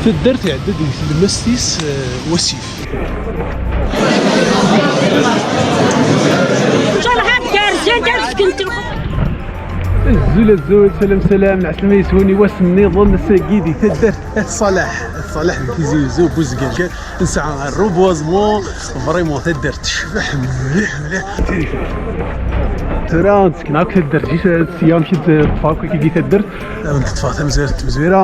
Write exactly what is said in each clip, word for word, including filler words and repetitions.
Taddart iɛedda deg tlemmast-is, eh, wasif. Azul, azul, salam, salam, lɛeslama yes-wen i wass nniḍen, ass-agi di taddart At Ṣaleḥ, At Ṣaleḥ di Tizi Uzzu, Buzgan. Nesɛa reboisement, vraiment taddart tecbeḥ mliḥ, mliḥ. Tura nesken akk taddart, ǧis sya amek i d-teṭṭef akk akkagi taddart. Ad d-teṭṭfeɣ tamezwarut n tmezwira.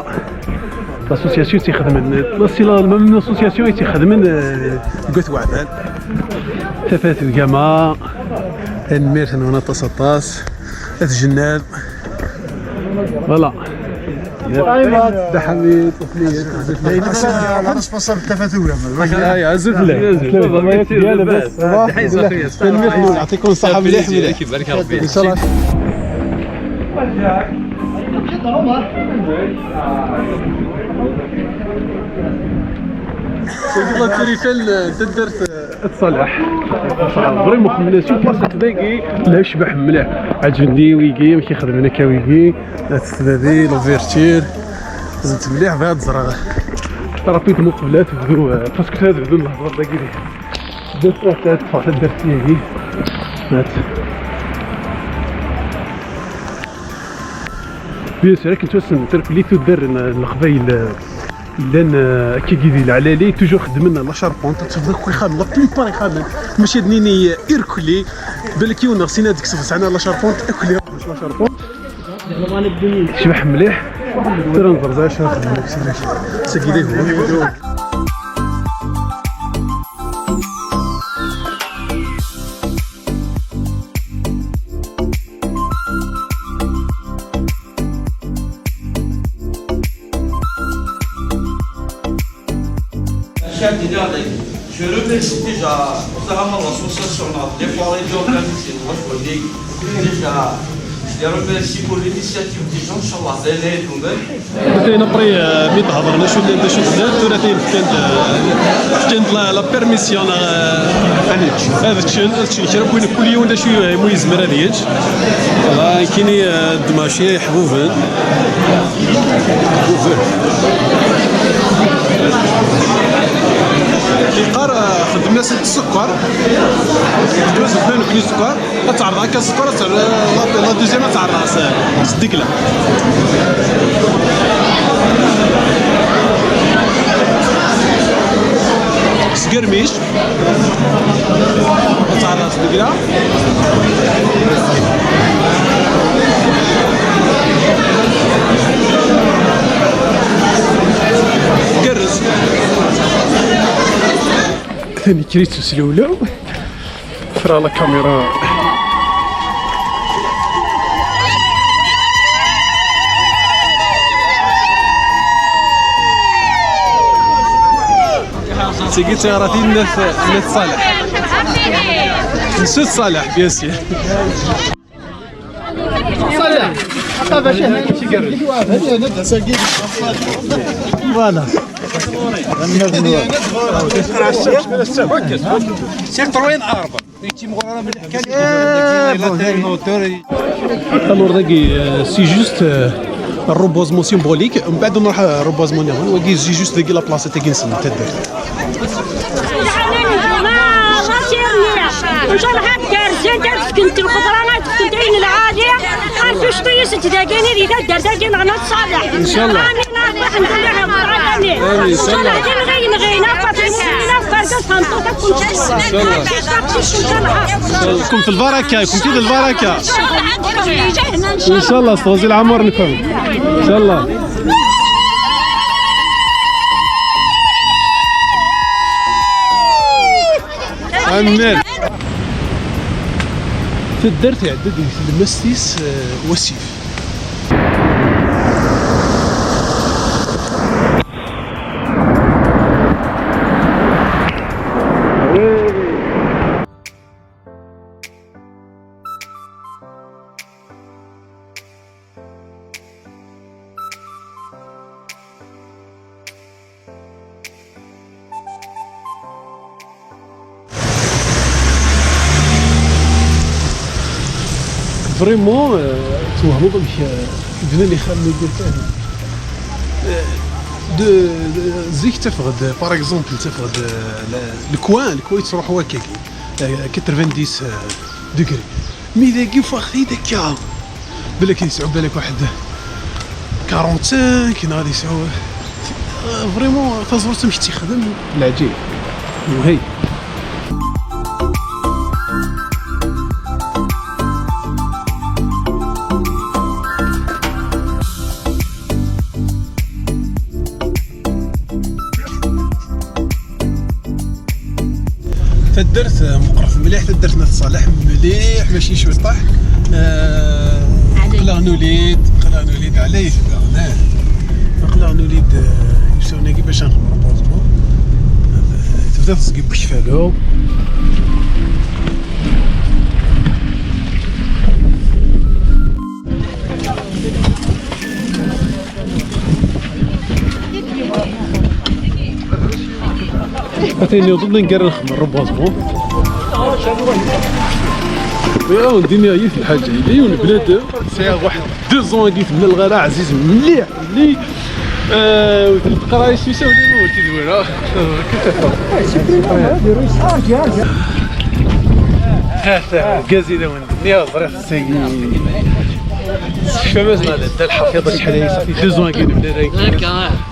L'association i tt-ixedmen, la, c'est la même association i tt-ixedmen, euh, deg At Weɛban. Tafat Lgama, tanemmirt-nwen aṭas, aṭas. At Jennab. Voilà. Dda Ḥamid, Ufliyat. Responsable n Tafat Lgama. Ay, azul fell-ak. Azul fell-ak. Labas. Tanemmirt-nwen, yɛṭikum ṣṣeḥḥa mliḥ, mliḥ. Ibarek Rebbi. Inchallah. Tagi la turifal n taddart At Ṣaleḥ. Vraiment xemmen-as une place dagi la yecbeḥ mliḥ. Ɛeǧben-iyi wigi, amek i xedmen akka wigi. At tdadi, l'ouverture. Zent mliḥ, bɣiɣ ad ẓreɣ. Rapidement qbel ad tebdu, euh, parce que ad bdun lehḍur dagi. Ad ṭṭfeɣ taddart-agi. Bien sûr, akken ttwassen terkli tuddar n Leqbayel, euh, llan, euh, akkagi di Leɛlali, toujours xeddmen la charpente, ad tafeḍ akk ixxamen, la plupart ixxamen, mačči ad nini, euh, irkelli, balak yiwen neɣ sin ad yekseb sɛan la charpente, akk li la charpente. Tecbeḥ mliḥ. Tura nẓer ẓer acu ara xedmen deg sidi. Sagi d agul. Chef Dinardi, je remercie déjà notamment l'association des foires et organisé, moi je connais déjà, je les remercie pour l'initiative des gens, Inch'Allah, d'aller nous-mêmes. Atan après, euh, mi d-hedren acu llan d acu llan, tura atan fkan-d, euh, fkan-d la, la permission, euh, ad ččen, ad ččen kra n win, kul yiwen d acu mu yezmer ad yečč. Voilà, kini, euh, d maci iḥbuben. Yeqqar, euh, xedmen-as-d sskeṛ. Xedmen-as-d nekkni sskeṛ. Ad tɛerḍeḍ akka sskeṛ, ad tɛerḍeḍ la, la deuxième, ad tɛerḍeḍ s, s ddegla. S germic. Ad tɛerḍeḍ s ddegla. Gerrez. Tanekkrit s uslewlew. Tefra la caméra. Tigi d tiɣratin n At, n At Ṣaleḥ. N Sut Ṣaleḥ, bien sûr. Voilà. Citroën أربعة. Alors dagi, euh, c'est juste, euh, reboisement symbolique. من بعد نروح reboisement نيرون. Wagi c'est juste dagi la place تاع نسن تدر. إن شاء الله. كنت الخضرة، كنت عين العالية، عارف شو يسد داقيني إذا دار داقين أنا تصالح. إن شاء الله. آمين. آمين. إن شاء الله. كنت البركة، كنت البركة. إن شاء الله، استغزي العمر لكم. إن شاء الله. Amen. Taddart iɛedda deg tlemmast-is, eh, wasif. Vraiment, euh, twehmeḍ amek, euh, bnan ixxamen-agi kan. Euh, De, de, zik ttafeɣ-d, par exemple, ttafeɣ-d, euh, le, le coin, le coin yettruḥu akkagi, euh, quatre-vingt-dix, euh, degrés. Mi dagi ffɣeɣ-t-id akka. Balak yesɛu, balak waḥed quarante-cinq, neɣ ad yesɛu, euh, vraiment, taẓurt amek tt-yexdem, leɛǧib. Wahey. Taddart, eh, meqqret mliḥ, taddart n At Ṣaleḥ mliḥ, mačči cwiṭaḥ. Eh, aql-aɣ nuli-d, aql-aɣ nuli-d ɛlayet daɣen, eh. Aql-aɣ nuli-d, eh, iwsawen-agi bac ad nxemmem repotement. Eh, tebda teẓgi n wekfalu. Atan yuḍen nnger nxemmem repotement. Bɣiɣ ad wen-d-iniɣ yiwet lḥaǧa. Yella yiwen bnadem, sɛiɣ waḥed deux ans agi, temlaleɣ ara, ɛziz mliḥ, mliḥ. Euh, ur t-neṭṭqeɣ ara isem-is, ula ma ur t-id-walaɣ. Ha, ha, argaz i d awen-d-nniɣ, ẓriɣ tagi. Tecfam-as neɣ la? Dda Lḥafiḍ acḥal aya, ça fait deux ans agi, nella dagi.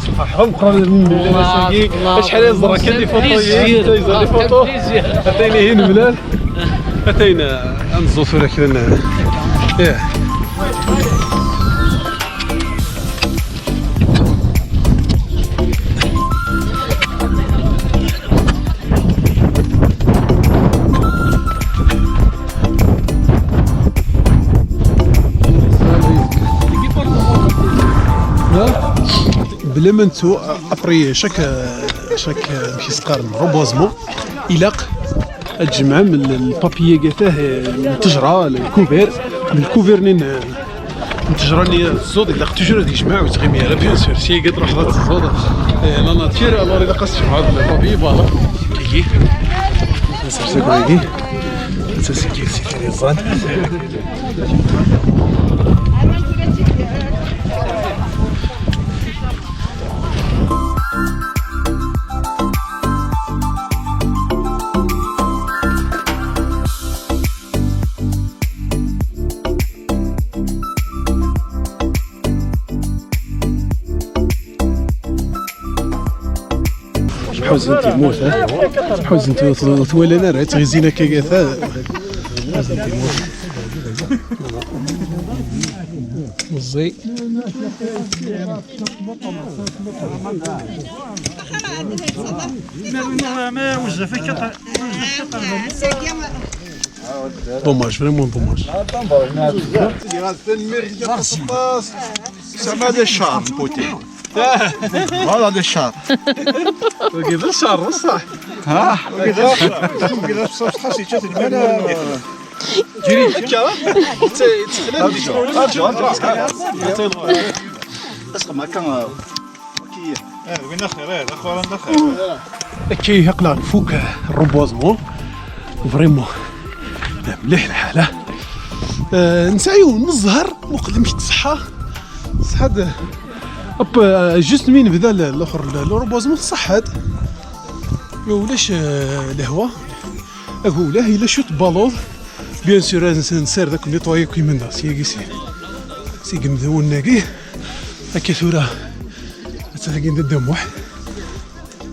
Ṣṣeḥ, meqqren, nella dagi. Acḥal ay ẓra kan les photos, yeẓra les photos. Atayna ihi nemlal. Atayna, ad nẓu tura kra n, ih. Bla ma nettu, après chaque, chaque, amek i s-qqaren, reboisement, ilaq ad tjemɛem l-, lpapier gatah, n ttejra, lkuver, d lkuver-nni n, n ttejra-nni tezzuḍ, ilaq toujours ad yejmeɛ ur yettɣimi ara, bien sûr, si iga truḥeḍ ad tezzuḍ, eh, la nature, alors ilaq ad s-tjemɛeḍ lpapier, voilà. Kiki. Ad s-rseɣ wagi. Ad s-rseɣ si tiliẓan. Ḥuzent lmut, ha? Ḥuzent ur, ur twala ara, ttɣizin akka gata. Ḥuzent lmut. Meẓẓi. Dommage, vraiment dommage. Merci. Ça m'a des charmes, beauté. Voilà des charmes. Ok, des charmes, ça. Ah, ça, c'est juste une bonne, euh, Jiri. Akka, ttxelal di tmuli. Asma kan, win axir, eh, d axuran d axir. Akka i aql-aɣ nfuk reboisement. Vraiment. Mliḥ lḥala. Eh, nesɛa yiwen n zzher, muqel amek tṣeḥḥa. Ṣeḥḥa-d. Hop, eh, juste mi nebda l-, l-, le reboisement, tṣeḥḥa-d. Ma ulac, eh, lehwa. Agulah, yella cwiṭ n waluḍ. Bien sûr, ad nessared akk nettoyer akk imenna, syagi si, si yemdawen-agi. Akka tura, atta tagi n Dda Muḥ.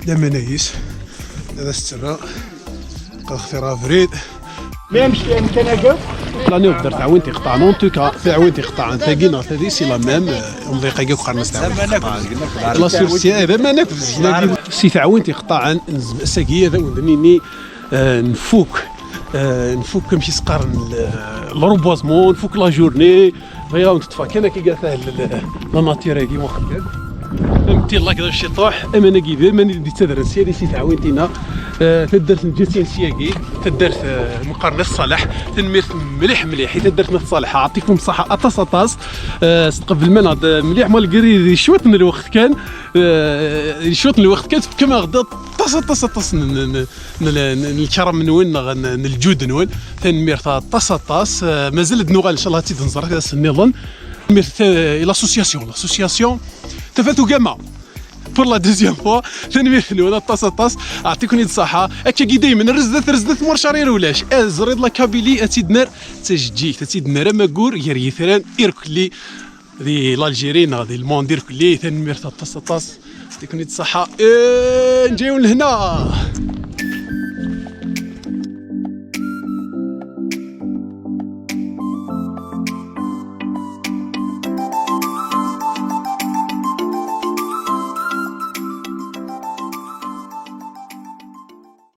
Laman-is. Ad as-tterra. Qad xtireɣ abrid. Même si amkan-agi. Planiɣ d tɛawint iqeṭɛen, en tout cas, tɛawint iqeṭɛen, tagi neɣ tagi, c'est la même, euh, umḍiq-agi akk qqaren-as tɛawint iqeṭɛen. La solution, d aman akk zik-agi. Si tɛawint iqeṭɛen, ass-agi ad awen-d-nini, euh, nfuk, euh, nfuk amek i s-qqaren, le, le reboisement, nfuk la journée, bɣiɣ ad wen-teṭṭfeɣ kan akka, gata, le, le, la nature-agi, muqel kan. Am tilak d ciṭuḥ, aman-agi d aman i d-yettadren sya di si tɛawint-ina, eh, taddart n Ǧatin syagi, taddart, eh, meqqar n At Ṣaleḥ, tanemmirt mliḥ mliḥ i taddart n At Ṣaleḥ, ɛṭikum ṣṣaḥa aṭas aṭas, eh, s tqeblem-aneɣ-d mliḥ, malgré di cwiṭ n lweqt kan, eh, di cwiṭ n lweqt kan, tefkam-aɣ-d aṭas aṭas aṭas n, n, n, n, n, n lkaram-nwen neɣ n, n lǧud-nwen. Tanemmirt aṭas aṭas. Eh, mazal ad nuɣal, ncallah, ad tt-id-nẓer ass-nniḍen. Tanemmirt, eh, i l'association, l'association Tafat Ugama. Pour la deuxième fois, tanemmirt-nwen aṭas aṭas. Ɛṭiken-id ṣṣaḥa. Akka i daymen, rezdet, rezdet, murcarier ulac. Azriḍ la Kabylie, ad tt-id-nerr d tajeǧǧigt, ad tt-id-nerr amagur gar yitran irkelli di l'Algérie neɣ di le monde irkelli. Tanemmirt aṭas aṭas. Ɛṭiken-id ṣṣaḥa. Eh, nǧa-wen lehna.